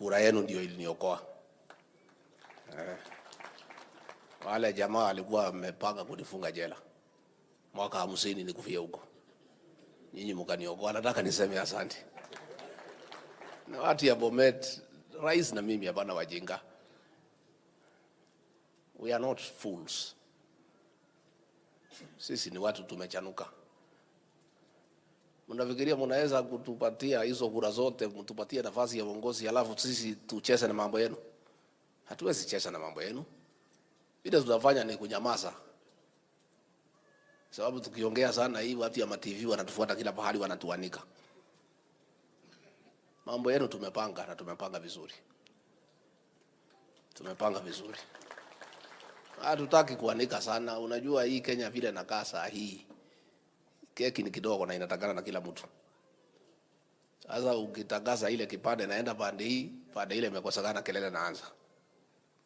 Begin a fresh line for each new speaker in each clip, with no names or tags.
Kura yenu ndio iliniokoa. Eh. Wale jamaa walikuwa wamepanga kunifunga jela mwaka 50 nikufie huko, nyinyi mkaniokoa. Nataka niseme asante. Na watu ya Bomet, rais na mimi hapana wajinga. We are not fools. Sisi ni watu tumechanuka. Mnafikiria mnaweza kutupatia hizo kura zote, mtupatie nafasi ya uongozi, alafu sisi tucheze na mambo yenu? Hatuwezi cheza na mambo yenu. Vile tutafanya ni kunyamaza, sababu tukiongea sana hii watu ya ma-TV wanatufuata kila pahali, wanatuanika. Mambo yenu tumepanga na tumepanga vizuri, tumepanga vizuri. Hatutaki kuanika sana. Unajua hii Kenya vile nakaa saa hii, keki ni kidogo na inatakana na kila mtu. Sasa ukitangaza ile kipande naenda pande hii, pande ile imekosekana, kelele naanza.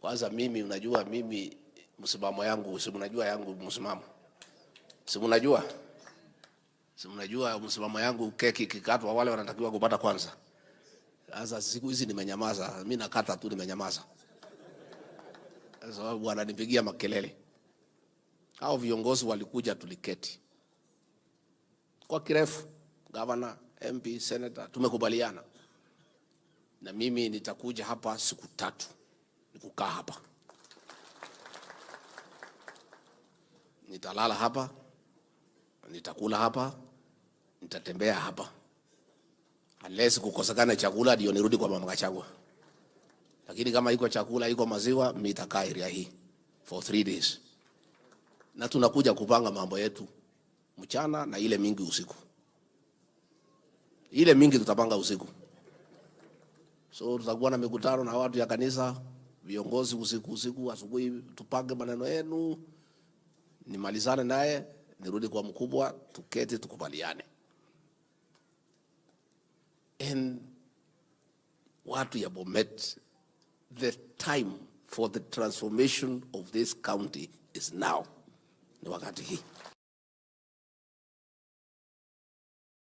Kwanza mimi, unajua mimi msimamo yangu, si mnajua yangu msimamo, si mnajua, si mnajua msimamo yangu, keki ikikatwa wale wanatakiwa kupata kwanza. Sasa siku hizi nimenyamaza, mimi nakata tu, nimenyamaza sababu wananipigia makelele. Hao viongozi walikuja, tuliketi kwa kirefu, governor, MP, senator, tumekubaliana na mimi nitakuja hapa siku 3 nikukaa hapa, nitalala hapa, nitakula hapa, nitatembea hapa, unless kukosekana chakula ndio nirudi kwa mama Gachagua. Lakini kama iko chakula, iko maziwa, mimi nitakaa area hii for 3 days, na tunakuja kupanga mambo yetu mchana na ile mingi usiku. Ile mingi tutapanga usiku. So tutakuwa na mikutano na watu ya kanisa, viongozi usiku usiku, asubuhi tupange maneno yenu, nimalizane naye, nirudi kwa mkubwa, tuketi tukubaliane. And watu ya Bomet, the time for the transformation of this county is now. Ni wakati hii.